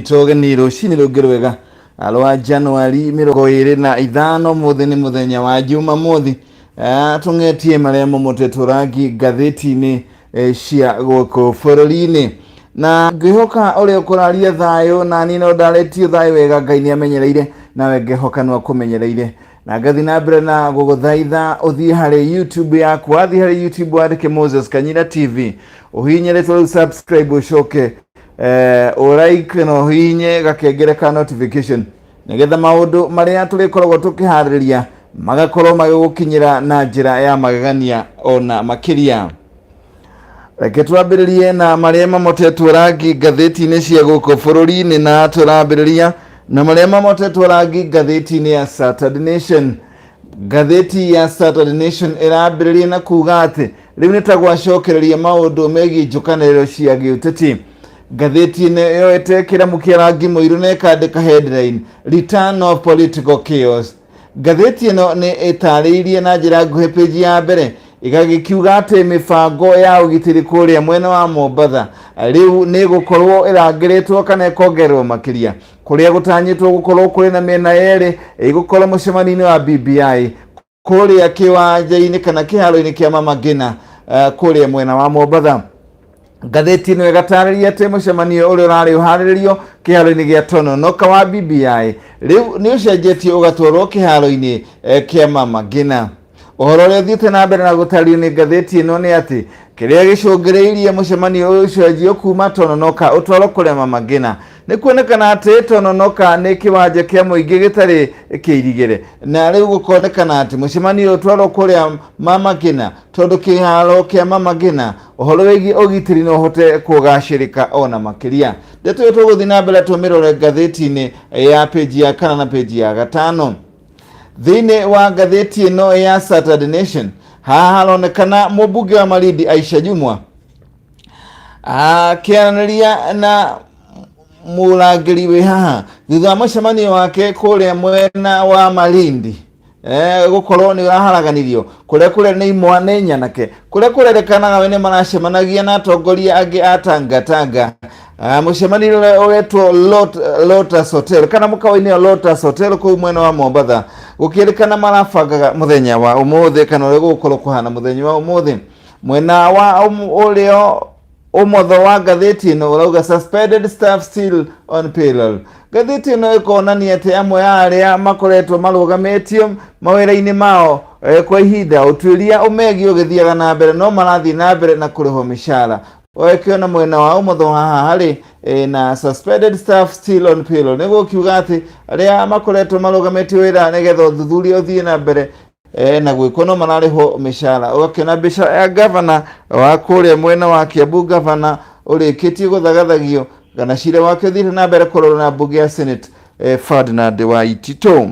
Kũnyita ũgeni rũcinĩ rũngĩ rwega rwa Januari 25, mũthĩ nĩ mũthenya wa Jumamothi. Tũng'etie marĩa momotetwo rangi ngathĩti-inĩ cia gũkũ bũrũri-inĩ, na ngwĩhoka ũrĩa ũkũraria thayũ na niĩ no ndarĩtio thayũ wega. Ngai nĩ amenyereire nawe, ngĩhoka no akũmenyereire, na ngathiĩ na mbere na gũgũthaitha ũthiĩ harĩ YouTube yaku. Wathiĩ harĩ YouTube wandĩke Moses Kanyira TV, ũhihinye rĩtwa rĩu subscribe, ũcoke ũlike na ũhihinye gakengere ka notification, nĩgetha maũndũ marĩa tũrĩkoragwo tũkĩharĩrĩria magakorwo magĩgũkinyĩra na njĩra ya magegania ona makĩria. Reke twambĩrĩrie na marĩa mamotetwo rangi ngathĩti-inĩ cia gũkũ bũrũri-inĩ, na tũrambĩrĩria na marĩa mamotetwo rangi ngathĩti-inĩ ya Saturday Nation. Ngathĩti ya Saturday Nation ĩrambĩrĩria na kuga atĩ rĩu nĩ ta gwacokereria maũndũ megiĩ njũkanĩrĩro cia gĩũteti. Ngathĩti ĩno yoete kĩramu kĩa rangi mũirũ na ĩkandĩka headline "Return of Political Chaos". Ngathĩti ĩno nĩ ĩtarĩirie na njĩra nguhĩ page ya mbere, ĩgagĩkiuga atĩ mĩbango ya ũgitĩri kũrĩa mwena wa Mombatha rĩu nĩ gũkorwo ĩrangĩrĩtwo kana ĩkongererwo makĩria, kũrĩa gũtanyĩtwo gũkorwo kũrĩ na mĩena yerĩ ĩgũkorwo mũcemanio-inĩ wa BBI kũrĩa kĩwanja-inĩ kana kĩharo-inĩ kĩa Mama Ngina kũrĩa mwena wa Mombatha. Ngathĩti ĩno ĩgatarĩria atĩ mũcemanio ũrĩa ũrarĩ ũharĩrĩrio kĩharo-inĩ gĩa Tononoka wa BBI rĩu nĩ ũcenjetio ũgatwarwo kĩharo-inĩ kĩa Mama Ngina. Ũhoro ũrĩa ũthiĩte na mbere na gũtario nĩ ngathĩti ĩno nĩ atĩ kĩrĩa gĩcũngĩrĩirie mũcemanio ũyũ ũcenjio kuma Tononoka ũtwarwo kũrĩa Mama Ngina nĩ kuonekana atĩ Tononoka nĩ kĩwanja kĩa mũingĩ gĩtarĩ kĩirigĩre, na rĩu gũkonekana atĩ mũcemanio ũyũ ũtwarwo kũrĩa Mama Ngina tondũ kĩharo kĩa Mama Ngina ũhoro wĩgiĩ ũgitĩri no ũhote kũgacĩrĩka ona makĩria. Ndeto ĩyo tũgũthiĩ na mbere tũmĩrore ngathĩti-inĩ ya page ya 4 na page ya 5 thĩinĩ wa ngathĩti ĩno ya Saturday Nation. Haha haronekana mũmbunge wa Malindi Aisha Jumwa akĩaranĩria na mũrangĩri wĩ haha thutha wa mũcemanio wake kũrĩa mwena wa Malindi gũkorwo nĩ ũraharaganirio, kũrĩa kũrĩa nĩ imwa nĩ nyanake, kũrĩa kũrerĩkanaga we nĩ maracemanagia na atongoria angĩ a Tanga Tanga. Mũcemanio ũrĩa ũretwo Lotus Hotel kana mũkawa-inĩ wa Lotus Hotel kũu mwena wa Mombatha, gũkĩrĩkana marabangaga mũthenya wa ũmũthĩ kana ũrĩa gũgũkorwo kũhana mũthenya wa ũmũthĩ. Mwena wa ũrĩo ũmotho wa ngathĩti ĩno ũrauga "Suspended staff still on payroll". Ngathĩti ĩno ĩkonania atĩ amwe a arĩa makoretwo marũgamĩtio mawĩra-inĩ mao kwa ihinda ũtuĩria ũmegiĩ ũgĩthiaga na mbere no marathiĩ na mbere na kũrĩhwo mĩcara. Ũgakĩona mwena wa ũmotho haha harĩ na "Suspended staff still on payroll", nĩ gũkiuga atĩ arĩa makoretwo marũgamĩtio wĩra nĩgetha ũthuthuria ũthiĩ na mbere na gwĩkwo no mararĩhwo mĩcara. Ũgakĩona mbica ya gavana wa kũrĩa mwena wa Kiambu, gavana ũrĩkĩtie gũthagathagio kana cira wake ũthiĩte na mbere kũrorwo na mbunge ya Senate, Ferdinand Waititũ.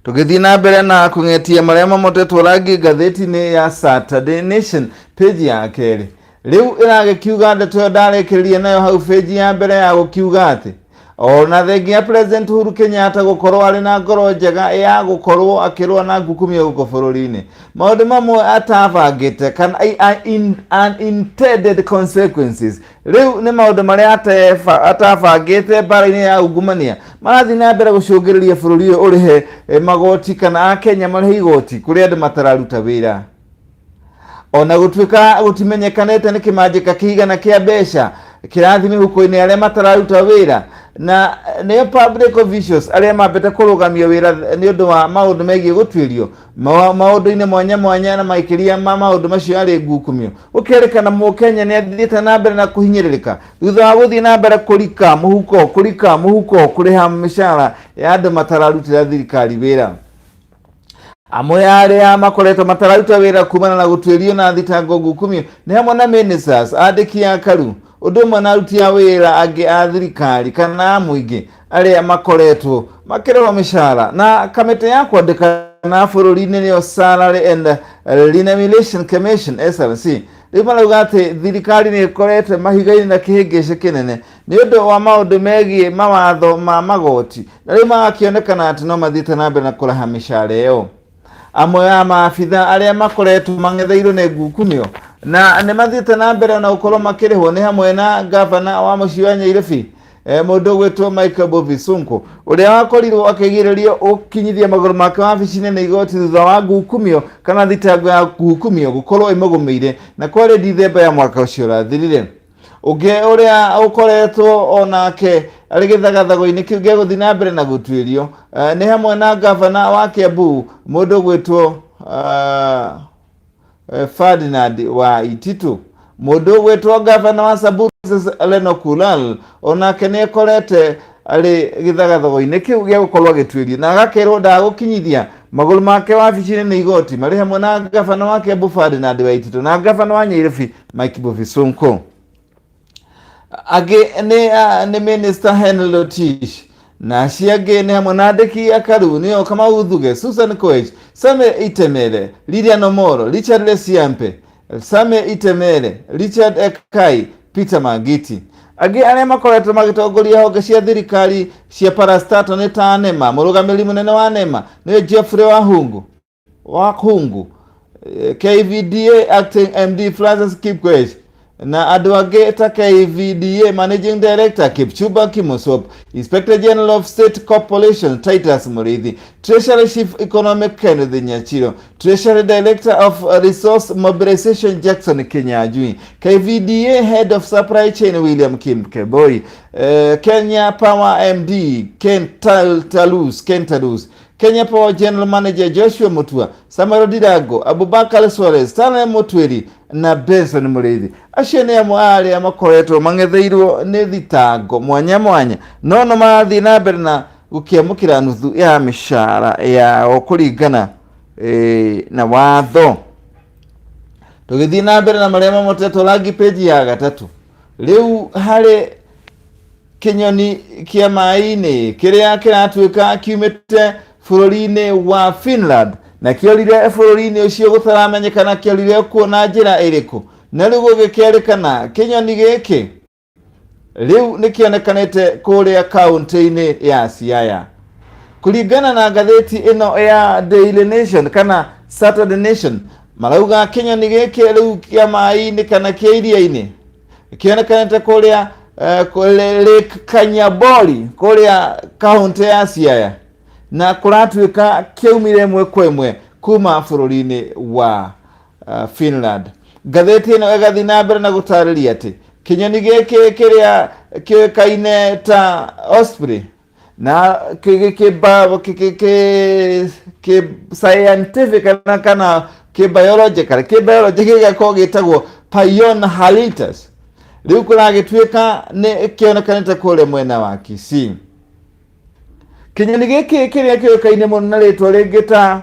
Tũgĩthiĩ na mbere na kũng'etia marĩa mamotetwo rangi ngathĩti-inĩ ya Saturday Nation, page ya 2 rĩu ĩragĩkiuga ndeto ĩyo ndarĩkĩrĩria nayo hau page ya mbere, ya gũkiuga atĩ ona thengia ya President Uhuru Kenyatta gũkorwo arĩ na ngoro njega ya gũkorwo akĩrũa na ngukumio gũkũ bũrũri-inĩ, maũndũ mamwe atabangĩte kana unintended consequences, rĩu nĩ maũndũ marĩa atabangĩte mbara-inĩ ya ungumania marathiĩ na mbere gũcũngĩrĩria bũrũri ũyũ ũrĩhe magoti kana Akenya marĩhe igoti kũrĩ andũ matararuta wĩra. Ona gũtuĩka gũtimenyekanĩte nĩ kĩmanjĩka kĩigana kĩa mbeca kĩrathiĩ mĩhuko-inĩ arĩa matararuta wĩra, na nĩo public officials arĩa mambĩte kũrũgamio wĩra nĩ ũndũ wa maũndũ megiĩ gũtuĩrio maũndũ-inĩ mwanya mwanya, na makĩria ma maũndũ macio arĩ ngukumio, gũkerĩkana mũkenya nĩ athiĩte na mbere na kũhinyĩrĩrĩka thutha wa gũthiĩ na mbere kũrika mũhuko, kũrika mũhuko kũrĩha mĩcara ya andũ matararutĩra thirikari wĩra. Amwe arĩa makoretwo matararuta wĩra kumana na gũtuĩrio na thitango ngukumio nĩ hamwe na ministers, andĩki a karu, ũndũ ũmwe na aruti a wĩra angĩ a thirikari kana a mũingĩ arĩa makoretwo makĩrĩhwo mĩcara na kamĩtĩ ya kwandĩkana bũrũri-inĩ, nĩyo Salary and Remuneration Commission, SRC. Rĩu marauga atĩ thirikari nĩ ĩkoretwo mahiga-inĩ na kĩhĩngĩcĩ kĩnene nĩ ũndũ wa maũndũ megiĩ mawatho ma magoti, na rĩu magakĩonekana atĩ no mathiĩte na mbere na kũraha mĩcara ĩyo. Amwe a maabitha arĩa makoretwo mang'etheirwo nĩ ngukumio na nĩ mathiĩte na mbere na gũkorwo makĩrĩhwo nĩ hamwe na gavana wa mũciĩ wa Nyairobi. Mũndũ ũgwĩtwo Michael Mbuvi Sonko ũrĩa wakorirwo akĩgirĩrio gũkinyithia magũrũ make wabici-inĩ nĩ igoti thutha wa ngukumio kana thitango ya ngukumio gũkorwo ĩmũgũmĩire, na kwarĩ Dithemba ya mwaka ũcio ũrathirire. Ũngĩ ũrĩa ũkoretwo onake arĩ gĩthagathago-inĩ kĩu gĩa gũthiĩ na mbere na gũtuĩrio nĩ hamwe na ngavana wa Kiambu mũndũ ũgwĩtwo Ferdinand wa Ititu. Mũndũ ũgwĩtwo ngavana wa Samburu Leno Kulal onake nĩ ekorete arĩ gĩthagathago-inĩ kĩu gĩa gũkorwo agĩtuĩrio na agakerwo ndagũkinyithia magũrũ make wabici-inĩ nĩ igoti, marĩ hamwe na ngavana wa Kiambu Ferdinand wa Ititu na ngavana wa Nyairobi Mike Mbuvi Sonko. Angĩ nĩ Minister Henry Rotich, na acio angĩ nĩ hamwe na andĩki akaru nĩo Kamau Thuge, Susan Koech, Same Itemere, Lilian Omoro, Richard Lesiampe, Same Itemere, Richard Ekai, Peter Mangiti. Angĩ arĩa makoretwo magĩtongoria honge cia thirikari cia parastato nĩ ta NEMA, mũrũgamĩrĩri mũnene wa NEMA nĩ Geoffrey Wahungu, Wakhungu, KVDA Acting MD Francis Kipkoech, na andũ angĩ ta KVDA Managing Director Kipchumba Kimosop, Inspector General of State Corporation Titus Muriithi, Treasury Chief Economic Kenneth Nyachiro, Treasury Director of Resource Mobilization Jackson Kinyanjui, KVDA Head of Supply Chain William Kim Keboi, Kenya Power MD Ken Talus, Ken Talus, Kenya Power General Manager Joshua Mutua, Samuel Dirango, Abubakar Suarez, Stanley Mutwiri na Benson Muriithi. Acio nĩ amwe a arĩa makoretwo mang'etheirwo nĩ thitango mwanya mwanya, no no marathiĩ na mbere na gũkĩamũkĩra nuthu ya mĩcara yao kũringana na watho. Tũgĩthiĩ na mbere na marĩa mamotetwo rangi page ya gatatũ. Rĩu harĩ kĩnyoni kĩa maĩ-inĩ kĩrĩa kĩratuĩka kiumĩte bũrũri-inĩ wa Finland na kĩorire bũrũri-inĩ ũcio gũtaramenyekana kĩorire kuo na njĩra ĩrĩkũ, na rĩu gũgĩkĩerĩkana kĩnyoni gĩkĩ rĩu nĩkĩonekanĩte kũrĩa kaũntĩ-inĩ ya Siaya. Kũringana na ngathĩti ĩno ya Daily Nation kana Saturday Nation, marauga kĩnyoni gĩkĩ rĩu kĩa maĩ-inĩ kana kĩa iria-inĩ kĩonekanĩte kũrĩa Lake Kanyabori kũrĩa kaũntĩ ya Siaya, na kũratuĩka kĩaumire ĩmwe kwa ĩmwe kuma bũrũri-inĩ wa Finland. Ngathĩti ĩno ĩgathiĩ na mbere na gũtarĩria atĩ kĩnyoni gĩkĩ kĩrĩa kĩũĩkaine ta osprey na kĩ scientific kana kĩ biological, kĩ biology gĩgakorwo gĩtagwo Pion halitus, rĩu kũragĩtuĩka nĩ kĩonekanĩte kũrĩa mwena wa Kisii. Kĩnyoni gĩkĩ kĩrĩa kĩũĩkaine mũno na rĩtwa rĩngĩ ta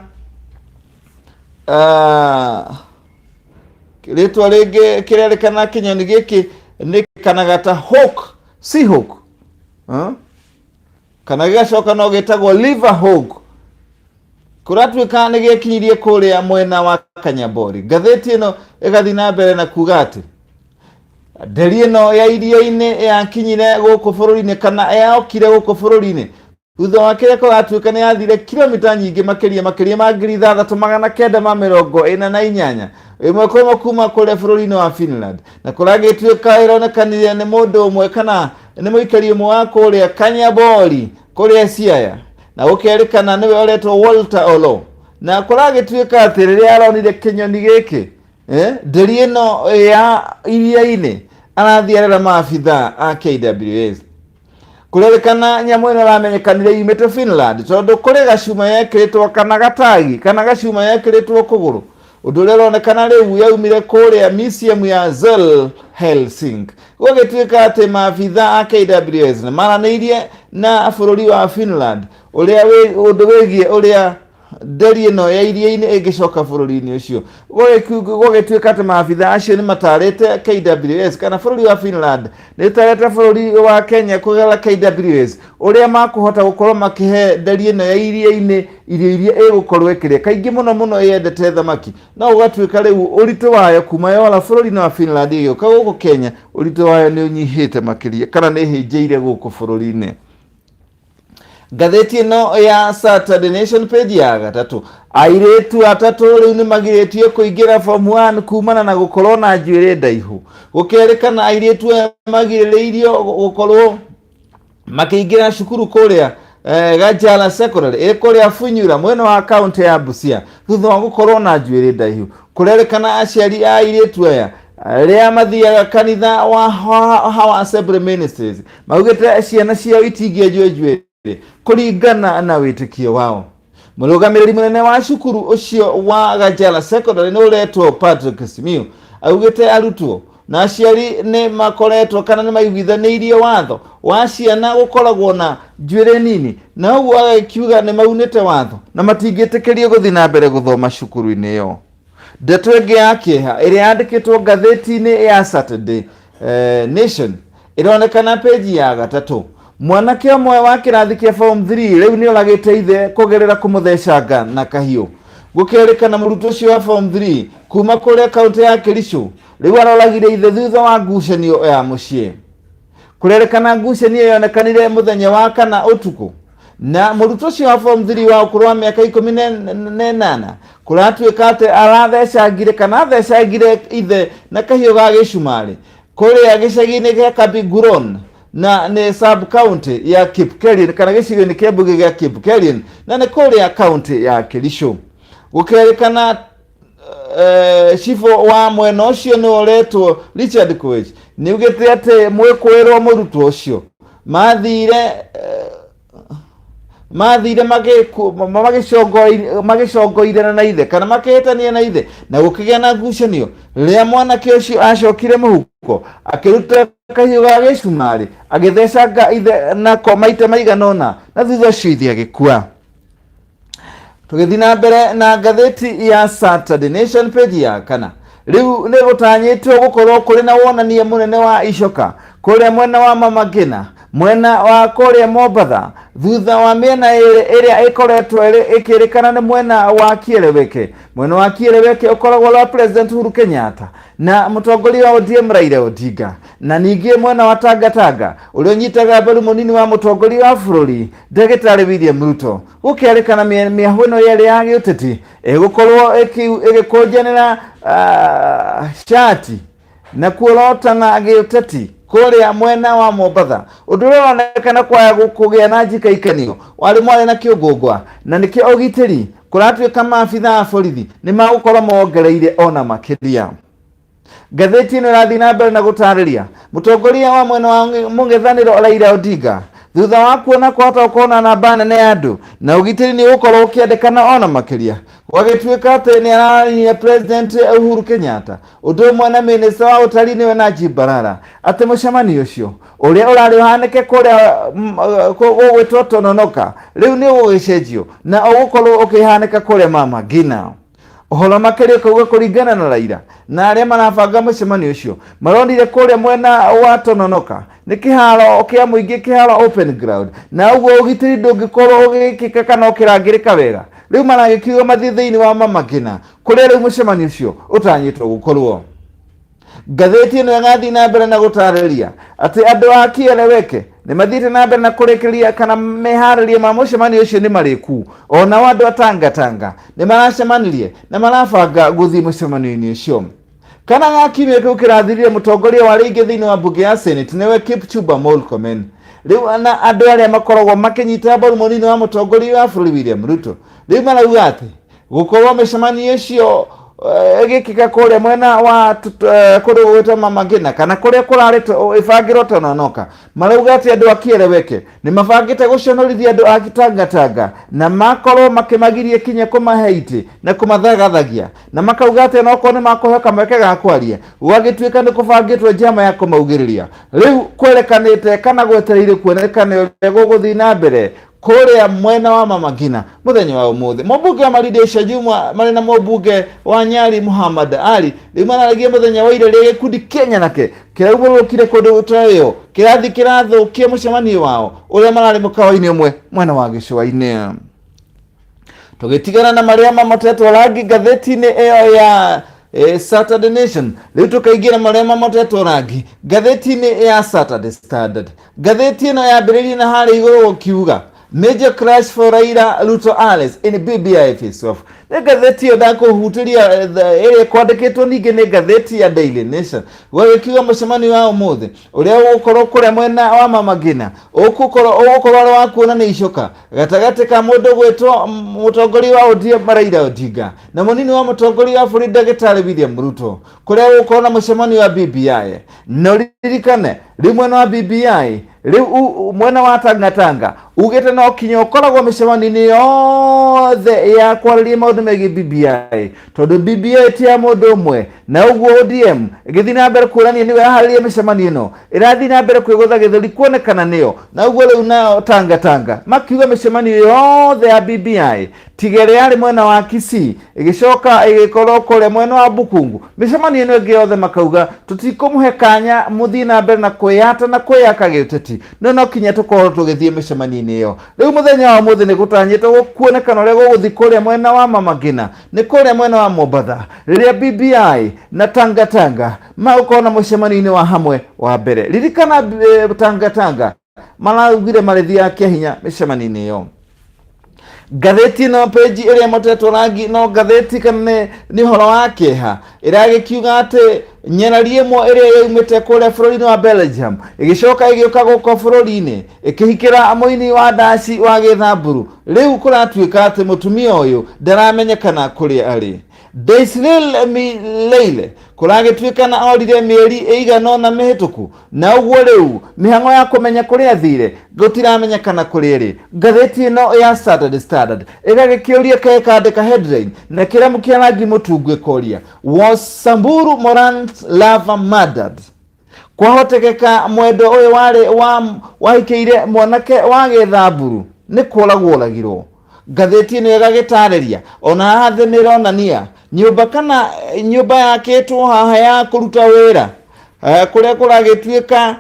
rĩtwa rĩngĩ kĩrerĩkana kĩnyoni gĩkĩ nĩ kanaga ta hawk, sea hawk, Kana gĩgacoka no gĩtagwo liver hawk. Kũratuĩka nĩ gĩekinyirie kũrĩa mwena wa Kanyabori. Ngathĩti ĩno ĩgathiĩ na mbere na kuga atĩ nderi ĩno ya iria-inĩ yakinyire gũkũ bũrũri-inĩ kana yaokire gũkũ bũrũri-inĩ thutha wa kĩrĩa kũratuĩka nĩ yathire kilomita nyingĩ makĩria makĩria ma 6948 ĩmwe kwa ĩmwe kuma kũrĩa bũrũri-inĩ wa Finland, na kũragĩtuĩka ĩronekanire nĩ mũndũ ũmwe kana nĩ mũikari ũmwe wa kũrĩa Kanyabori kũrĩa Siaya, na gũkerĩkana nĩwe ũretwo Walter Olo, na kũragĩtuĩka atĩ rĩrĩa aronire kĩnyoni gĩkĩ nderi ĩno ya iria-inĩ arathiĩ arera maabithaa a KWS. Kũrerĩkana nyamũ ĩno ĩramenyekanire yumĩte Finland tondũ kũrĩ gacuma yekĩrĩtwo kana gatagi kana gacuma yekĩrĩtwo kũgũrũ, ũndũ ũrĩa ũronekana rĩu yaumire kũrĩa museum ya Zell Helsinki. Gũgĩtuĩka atĩ maabithaa a KWS nĩ maranĩirie na bũrũri wa Finland ũrĩa ũndũ wĩgiĩ ũrĩa nderi ĩno ya iria-inĩ ĩngĩcoka bũrũri-inĩ ũcio. Gũgĩtuĩka atĩ maabithaa acio nĩ matarĩte KWS kana bũrũri wa Finland nĩ ũtarĩte bũrũri wa Kenya kũgerera KWS ũrĩa makũhota gũkorwo makĩhe nderi ĩno ya iria-inĩ irio iria ĩgũkorwo ĩkĩrĩa. Kaingĩ mũno mũno yendete thamaki, no ũgatuĩka rĩu ũritũ wayo kuma yora bũrũri-inĩ wa Finland ĩgĩũka gũkũ Kenya, ũritũ wayo nĩ ũnyihĩte makĩria kana nĩ ĩhĩnjĩire gũkũ bũrũri-inĩ. Ngathĩti ĩno ya Saturday Nation page ya gatatũ, airĩtu atatũ rĩu nĩ magirĩtio kũingĩra form 1 kumana na gũkorwo na njuĩrĩ ndaihu. Gũkerĩkana airĩtu aya magirĩrĩirio gũkorwo Makĩingĩra cukuru kũrĩa Gajala Secondary ĩ kũrĩa Funyula mwena wa kaunti ya Busia thutha wa gũkorwo na njuĩrĩ ndaihu. Kũrerĩkana aciari a airĩtu aya arĩa mathiaga kanitha wa Hawa Assembly Ministries maugĩte ciana ciao itingĩenjwo njuĩrĩ kũringana na wĩtĩkio wao. Mũrũgamĩrĩri mũnene wa cukuru ũcio wa Gajala Secondary nĩ ũretwo Patrick Simiyu augĩte arutwo na aciari nĩ makoretwo kana nĩ maiguithanĩirie watho wa ciana gũkoragwo na njuĩrĩ nini, na ũguo agĩkiuga nĩ maunĩte watho na matingĩtĩkĩrio gũthiĩ na mbere gũthoma cukuru-inĩ ĩyo. Ndeto ĩngĩ ya kĩeha ĩrĩa yandĩkĩtwo ngathĩti-inĩ ya Saturday Nation ĩronekana peji ya gatatũ. Mwanake ũmwe wa kĩrathi kĩa form 3 rĩu nĩ oragĩte ithe kũgerera kũmũthecanga na kahiũ. Gũkerĩkana mũrutwo ũcio wa form 3 kuma kũrĩa kaũntĩ ya Kericho rĩu aroragire ithe thutha wa ngucanio ya mũciĩ. Kũrerĩkana ngucanio yonekanire mũthenya wa kana ũtukũ na mũrutwo ũcio wa form 3 wa ũkũrũ wa mĩaka 18 kũratuĩka atĩ arathecangire kana athecangire ithe na kahiũ ga gĩcumarĩ kũrĩa gĩcagi-inĩ gĩa Kabiguron na nĩ sub county ya Kipkelion kana gĩcigo-inĩ kĩa mbunge gĩa Kipkelion na nĩ kũrĩa kaunti ya Kericho. Gũkerĩkana cibũ wa mwena ũcio nĩ ũretwo Richard Koech nĩ ugĩte atĩ mwĩkũĩrwo mũrutwo ũcio mathire magĩcongoirana na ithe kana makĩhĩtania na ithe na gũkĩgĩa na ngucanio rĩrĩa mwanake ũcio acokire mũhuko akĩruta kahiũ ga gĩcumarĩ agĩthecanga ithe nako maita maigana ũna na thutha ũcio ithe agĩkua. Tũgĩthiĩ na mbere na ngathĩti ya Saturday Nation page ya kana, rĩu nĩ gũtanyĩtwo gũkorwo kũrĩ na wonania mũnene wa icoka kũrĩa mwena wa Mama Ngina, mwena wa kũrĩa Mombatha, thutha wa mĩena ĩrĩ ĩrĩa ĩkoretwo ĩkĩrĩkana nĩ mwena wa Kieleweke. Mwena wa Kieleweke ũkoragwo wa President Uhuru Kenyatta na mũtongoria wa ODM Raila Odinga, na ningĩ mwena wa Tangatanga ũrĩa ũnyitaga mbaru mũnini wa mũtongoria wa bũrũri Ndagĩtarĩ William Ruto. Gũkĩarĩkana mĩahũ ĩno yerĩ ya gĩũteti ĩgũkorwo ĩgĩkũnjanĩra cati na kuorotana gĩũteti kũrĩa mwena wa Mombatha, ũndũ ũrĩa ũronekana kwaya kũgĩa na njikaikanio warĩ mwarĩ na kĩũngũngwa, na nĩkĩo ũgitĩri kũratuĩka maabitha a borithi nĩ magũkorwo mongereire ona makĩria. Ngathĩti ĩno ĩrathiĩ na mbere na gũtarĩria mũtongoria wa mwena wa mũng'ethanĩro Raila Odinga thutha wa kuona kwahota gũkorwo na namba nene ya andũ na ũgitĩri nĩ ũgũkorwo ũkĩendekana ona makĩria, gwagĩtuĩka atĩ nĩ araranirie President Uhuru Kenyatta ũndũ ũmwe na minista wa ũtarii nĩwe Najib Balala atĩ mũcemanio ũcio ũrĩa ũrarĩ ũhanĩke kũrĩa gũgwĩtwo Tononoka rĩu nĩ ũgũgĩcenjio na ũgũkorwo ũkĩhanĩka kũrĩa Mama Ngina. Ũhoro makĩria ũkauga kũringana na Raila na arĩa marabanga mũcemanio ũcio maronire kũrĩa mwena wa Tononoka nĩ kĩharo kĩa mũingĩ, kĩharo open ground, na ũguo ũgitĩri ndũngĩkorwo ũgĩkĩka kana ũkĩrangĩrĩka wega. Rĩu maragĩkiuga mathiĩ thĩinĩ wa Mama Ngina kũrĩa rĩu mũcemanio ũcio ũtanyĩtwo gũkorwo. Ngathĩti ĩno ĩgathiĩ na mbere na gũtarĩria atĩ andũ a Kieleweke nĩ mathiĩte na mbere na kũrĩkĩria kana meharĩria ma mũcemanio ũcio nĩ marĩku. Onao andũ a Tangatanga nĩ maracemanirie na marabanga gũthiĩ mũcemanio-inĩ ũcio. Kana ga kiumia kĩu kĩrathirire mũtongoria wa rĩingĩ thĩinĩ wa mbunge ya Senate nĩwe Kipchumba Murkomen. Rĩu na andũ arĩa makoragwo makĩnyita mbaru mũnini wa mũtongoria wa bũrũri William Ruto rĩu marauga atĩ gũkorwo mĩcemanio ĩcio ĩgĩkĩka kũrĩa mwena wa kũndũ gũgwĩtwo Mama Ngina kana kũrĩa kũrarĩ ĩbangĩrwo Tononoka, marauga atĩ andũ a Kieleweke nĩ mabangĩte gũconorithia andũ a Tangatanga na makorwo makĩmagiria kinya kũmahe itĩ na kũmathagathagia, na makauga atĩ onokorwo nĩ makũheo kamweke ga kwaria gwagĩtuĩka nĩ kũbangĩtwo njama ya kũmaugĩrĩria. Rĩu kwerekanĩte kana gwetereire kuonekane ũrĩa gũgũthiĩ na mbere kũrĩa mwena wa Mama Ngina mũthenya wa ũmũthĩ. Mũmbunge wa Malindi Aisha Jumwa marĩ na mũmbunge wa Nyali Muhammad Ali rĩu mararagia mũthenya wa ira rĩrĩa gĩkundi kĩa nyanake kĩraumũrũkire kũndũ gũtoĩyo kĩrathiĩ kĩrathũkia mũcemanio wao ũrĩa mararĩ mũkawa-inĩ ũmwe mwena wa gĩcũa-inĩ. Tũgĩtigana na marĩa mamotetwo rangi ngathĩti-inĩ ĩyo ya Saturday Nation, rĩu tũkaingĩra marĩa mamotetwo rangi ngathĩti-inĩ ya Saturday Standard. Ngathĩti ĩno yambĩrĩirie na harĩa igũrũ gũkiuga Major crash for Raila Ruto Alice in BBI face off. Nĩ ngathĩti ĩyo ndakũhutĩria ĩrĩa kwandĩkĩtwo ningĩ nĩ ngathĩti ya Daily Nation. Gwagĩkiuga mũcemanio wa ũmũthĩ ũrĩa ũgũkorwo kũrĩa mwena wa Mama Ngina ũgũkorwo ũrĩ wa kuonania icoka gatagatĩ ka mũndũ gwĩtwo mũtongoria wa ODM Raila Odinga na mũnini wa mũtongoria wa bũrũri ndagĩtarĩ William Ruto, kũrĩa gũgũkorwo na mũcemanio wa BBI. Na ũririkane rĩu mwena wa BBI rĩu mwena wa Tangatanga ugĩte no kinya ũkoragwo mĩcemanio-inĩ yothe ya kwarĩria maũndũ megiĩ BBI, tondũ BBI ti ya mũndũ ũmwe. Na ũguo ODM ĩgĩthiĩ na mbere kuonania nĩwe yaharĩria mĩcemanio ĩno, ĩrathiĩ na mbere kwĩgũtha gĩthũri kuonekana nĩyo. Na ũguo rĩu nao Tangatanga makiuga mĩcemanio yothe ya BBI tiga ĩrĩa yarĩ mwena wa Kisii ĩgĩcoka ĩgĩkorwo kũrĩa mwena wa Bukungu, mĩcemanio ĩno ĩngĩ yothe makauga tũtikũmũhe kanya mũthiĩ na mbere na kwĩyata na kwĩyaka gĩũteti, no no kinya tũkorwo tũgĩthiĩ mĩcemanio-inĩ ĩyo. Rĩu mũthenya wa ũmũthĩ nĩ gũtanyĩtwo kuonekana ũrĩa gũgũthiĩ kũrĩa mwena wa Mama Ngina, nĩ kũrĩa mwena wa Mombatha, rĩrĩa BBI na Tangatanga magũkorwo na mũcemanio-inĩ wa hamwe wa mbere. Ririkana Tangatanga maraugire marĩthiaga kĩa hinya mĩcemanio-inĩ ĩyo. Ngathĩti ĩno page ĩrĩa ĩmotetwo rangi no ngathĩti kana nĩ ũhoro wa kĩeha ĩragĩkiuga atĩ nyarari ĩmwe ĩrĩa yaumĩte kũrĩa bũrũri-inĩ wa Belgium ĩgĩcoka ĩgĩũka gũkũ bũrũri-inĩ ĩkĩhikĩra mũini wa ndaci wa gĩthamburu. Rĩu kũratuĩka atĩ mũtumia ũyũ ndaramenyekana kũrĩa arĩ. Desiree Mileile kũragĩtuĩka na orire mĩeri ĩigana ũna mĩhĩtũku, na ũguo rĩu mĩhang'o ya kũmenya kũrĩa athire gũtiramenyekana kũrĩa ĩrĩ. Ngathĩti ĩno ya Saturday Standard ĩgagĩkĩũria ĩkandĩka headline na kĩramu kĩa rangi mũtungu ĩkoria, Was Samburu Moran's lover murdered? Kwahotekeka mwendo ũyũ warĩ wa wahikĩire mwanake wa gĩthamburu nĩ kũragwo oragirwo. Ngathĩti ĩno ĩgagĩtarĩria ona haha thĩ nĩ ĩronania nyũmba kana nyũmba yakĩtwo haha ya kũruta wĩra, kũrĩa kũragĩtuĩka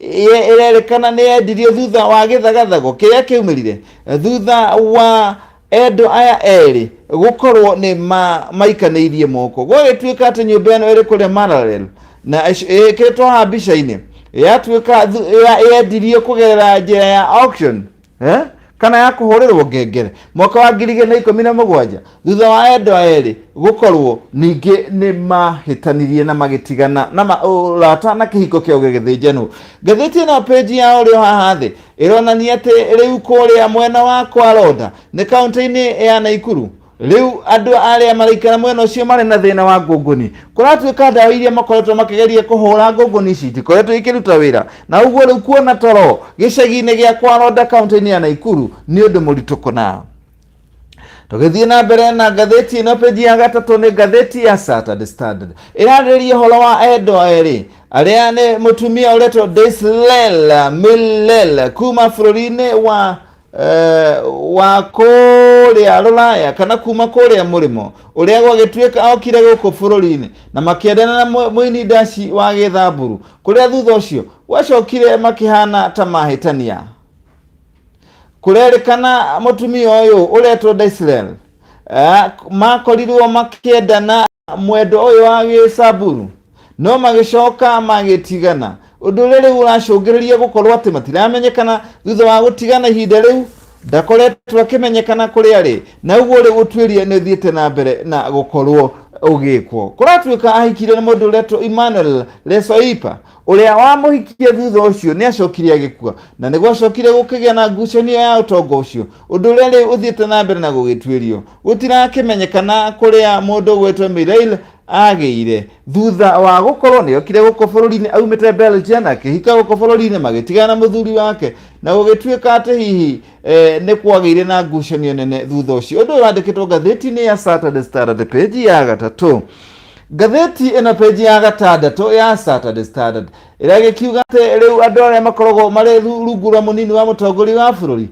ĩrerĩkana nĩ yendirio thutha wa gĩthagathago kĩrĩa kĩaumĩrire thutha wa endwa aya erĩ gũkorwo nĩ maikanĩirie moko. Gwagĩtuĩka atĩ nyũmba ĩno ĩrĩ kũrĩa Maralel na ĩkĩrĩtwo haha mbica-inĩ yatuĩka yendirio kũgerera njĩra ya auction, kana ya kũhũrĩrwo ngengere mwaka wa 2017 thutha wa endwa erĩ gũkorwo ningĩ nĩ mahĩtanirie na magĩtigana na ũrata na kĩhiko kĩao gĩgĩthĩnjanwo. Ngathĩti ĩno page ya ũrĩo haha thĩ ĩronania atĩ rĩu kũrĩa mwena wa Kwaronda nĩ kaũntĩ-inĩ ya Naikuru, rĩu andũ arĩa maraikara mwena ũcio marĩ na thĩna wa ngũngũni. Kũratuĩka ndawa iria makoretwo makĩgeria kũhũra ngũngũni ici itikoretwo ikĩruta wĩra, na ũguo rĩu kuona toro gĩcagi-inĩ gĩa Kwaronda kaũntĩ-inĩ ya Naikuru nĩ ũndũ mũritũ kũna. Tũgĩthiĩ na mbere na ngathĩti ĩno page ya gatatũ nĩ ngathĩti ya Saturday Standard ĩrarĩrĩria ũhoro wa endwa erĩ arĩa nĩ mũtumia ũretwo Deslel Milel kuma bũrũri-inĩ wa wa kũrĩa rũraya kana kuma kũrĩa mũrĩmo ũrĩa gwagĩtuĩka okire gũkũ bũrũri-inĩ na makĩendana na mũini ndaci wa gĩthamburu, kũrĩa thutha ũcio gwacokire makĩhana ta mahĩtania. Kũrerĩkana mũtumia ũyũ ũretwo Deslel makorirwo makĩendana mwendo ũyũ wa gĩcamburu no magĩcoka magĩtigana, ũndũ ũrĩa rĩu ũracũngĩrĩria gũkorwo atĩ matiramenyekana thutha wa gũtigana. Ihinda rĩu ndakoretwo akĩmenyekana kũrĩa arĩ, na ũguo rĩu ũtuĩria nĩ ũthiĩte na mbere na gũkorwo ũgĩkwo. Kũratuĩka ahikire na mũndũ ũretwo Emmanuel Lesoipa ũrĩa wamũhikie thutha ũcio nĩ acokire agĩkua, na nĩ gwacokire gũkĩgĩa na ngucanio ya ũtonga ũcio, ũndũ ũrĩa rĩu ũthiĩte na mbere na gũgĩtuĩrio. Gũtirakĩmenyekana kũrĩa mũndũ ũgwĩtwo Mireille agĩire thutha wa gũkorwo nĩ okire gũkũ bũrũri-inĩ aumĩte Belgium na akĩhika gũkũ bũrũri-inĩ, magĩtigana na mũthuri wake na gũgĩtuĩka atĩ hihi nĩ kwagĩire na ngucanio nene thutha ũcio. Ũndũ ũyũ wandĩkĩtwo ngathĩti-inĩ ya Saturday Standard page ya gatatũ. Ngathĩti ĩno page ya gatandatũ ya Saturday Standard ĩragĩkiuga atĩ rĩu andũ arĩa makoragwo marĩ rungu rwa mũnini wa mũtongoria wa bũrũri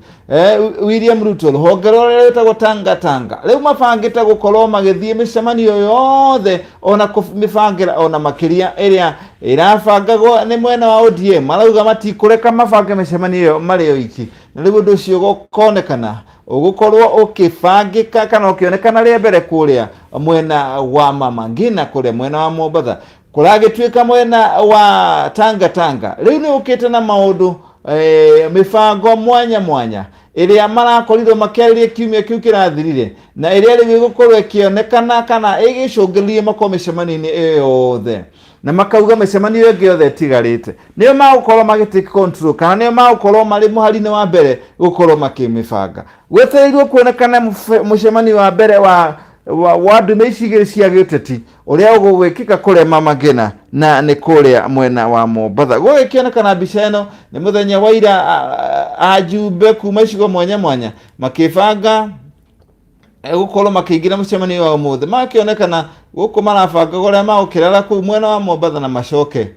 William Ruto, rũhonge rũrĩa rwĩtagwo Tanga Tanga, rĩu mabangĩte gũkorwo magĩthiĩ mĩcemanio yothe ona kũmĩbangĩra ona makĩria ĩrĩa ĩrabangagwo nĩ mwena wa ODM. Marauga matikũreka mabange mĩcemanio ĩyo marĩ oiki, na rĩu ũndũ ũcio ũkonekana ũgũkorwo ũkĩbangĩka kana ũkĩonekana rĩa mbere kũrĩa mwena wa Mama Ngina, kũrĩa mwena wa Mombatha. Kũragĩtuĩka mwena wa Tanga Tanga rĩu nĩ ũkĩte na maũndũ, mĩbango mwanya mwanya. ĩrĩa marakorirwo makĩarĩria kiumia kĩu kĩrathirire na ĩrĩa rĩu ĩgũkorwo ĩkĩonekana kana ĩgĩcũngĩrĩria makorwo mĩcemanio-inĩ ĩyo yothe na makauga mĩcemanio ĩngĩ yothe ĩtigarĩte nĩo magũkorwo magĩ take control kana nĩo magũkorwo marĩ mũhari-inĩ wa mbere gũkorwo makĩmĩbanga. Gwetereirwo kuonekana mũcemanio wa mbere wa wa ndume ici igĩrĩ cia gĩũteti ũrĩa ũgũgwĩkĩka kũrĩa Mama Ngina na nĩ kũrĩa mwena wa Mombatha. Gũgĩkĩonekana mbica ĩno nĩ mũthenya wa ira ajumbe kuma icigo mwanya mwanya makĩbanga gũkorwo makĩingĩra mũcemanio wa ũmũthĩ makĩonekana gũkũ marabangaga ũrĩa magũkĩrara kũu mwena wa Mombatha na macoke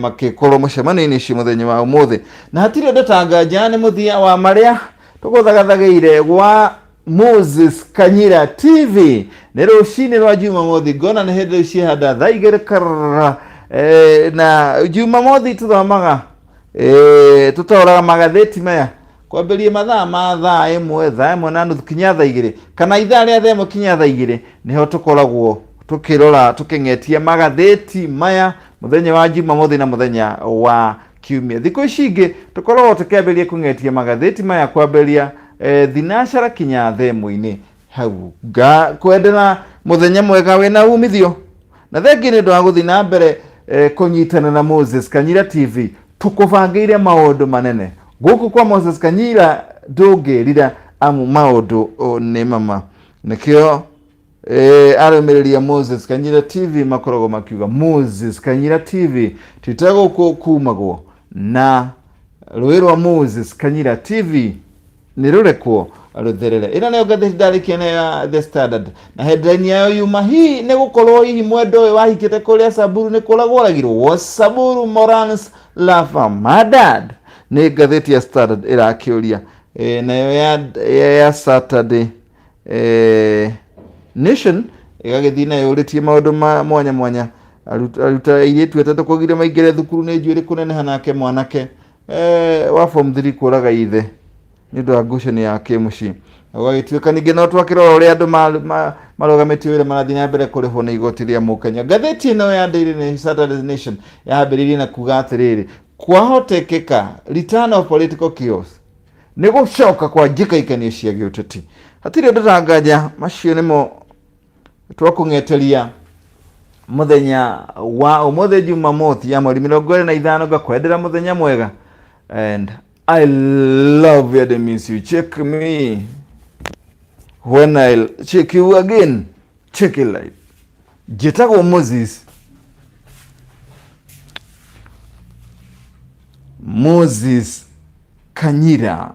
makĩkorwo mũcemanio-inĩ ũcio mũthenya wa ũmũthĩ. Na hatirĩ ũndũ ta nganja nĩ mũthia wa marĩa tũgũthagathagĩire gwa Moses Kanyira TV nĩ rũcinĩ rwa Jumamothi ngona nĩ hĩndĩ rĩu ciehanda thaa igĩrĩ karara na Jumamothi tũthomaga tũtoraga magathĩti maya kwambĩrĩria mathaa ma thaa ĩmwe thaa ĩmwe na nuthu kinya thaa igĩrĩ kana ithaa rĩa thaa ĩmwe kinya thaa igĩrĩ nĩho tũkoragwo tũkĩrora tũkĩng'etia magathĩti maya mũthenya wa Jumamothi na mũthenya wa kiumia. Thikũ ici ingĩ tũkoragwo tũkĩambĩrĩria kũng'etia magathĩti maya kwambĩrĩria thinacara kinya thaa ĩmwe-inĩ hau. Ngakwendera mũthenya mwega wĩna umithio na thengi nĩ ũndũ wa gũthiĩ na mbere kũnyitana na Moses Kanyira TV. Tũkũbangĩire maũndũ manene gũkũ kwa Moses Kanyira, ndũngĩrira amu maũndũ nĩ mama. Nĩkĩo arũmĩrĩri a Moses Kanyira TV makoragwo makiuga Moses Kanyira TV tita gũkũ kumagwo na rũĩ rwa Moses Kanyira TV nĩ rũrekwo rũtherere. Ĩno nĩyo ngathĩti ndarĩkia nayo ya The Standard na headline yayo yuma hihi nĩ gũkorwo hihi mwendo ũyũ wahikĩte kũrĩa Samburu nĩ kũragwo oragirwo was Samburu Morans lover murdered? Nĩ ngathĩti ya Standard ĩrakĩũria. Nayo ya Saturday Nation ĩgagĩthiĩ na yũrĩtie maũndũ ma mwanya mwanya. Aruta airĩtu atatũ kũgiria maingĩre thukuru nĩ njuĩrĩ kũneneha nake mwanake wa form 3 kũraga ithe nĩ ũndũ wa ngucanio ya kĩmũciĩ. Na gũgagĩtuĩka ningĩ no twakĩrora ũrĩa andũ marũgamĩtie wĩra marathiĩ na mbere kũrĩhwo nĩ igoti rĩa Mũkenya. Ngathĩti ĩno ya Daily Nation, Saturday Nation yambĩrĩirie na kuga atĩrĩrĩ, kwahotekeka return of political chaos nĩ gũcoka kwa njĩkaikanio cia gĩũteti. Hatirĩ ũndũ ta nganja, macio nĩmo twakũng'eteria mũthenya wa ũmũthĩ Jumamothi ya mweri 25. Ngakwendera mũthenya mwega and I love you and miss you. Check me when I'll check you again. Check it live. Njĩtagwo Moses Kanyira.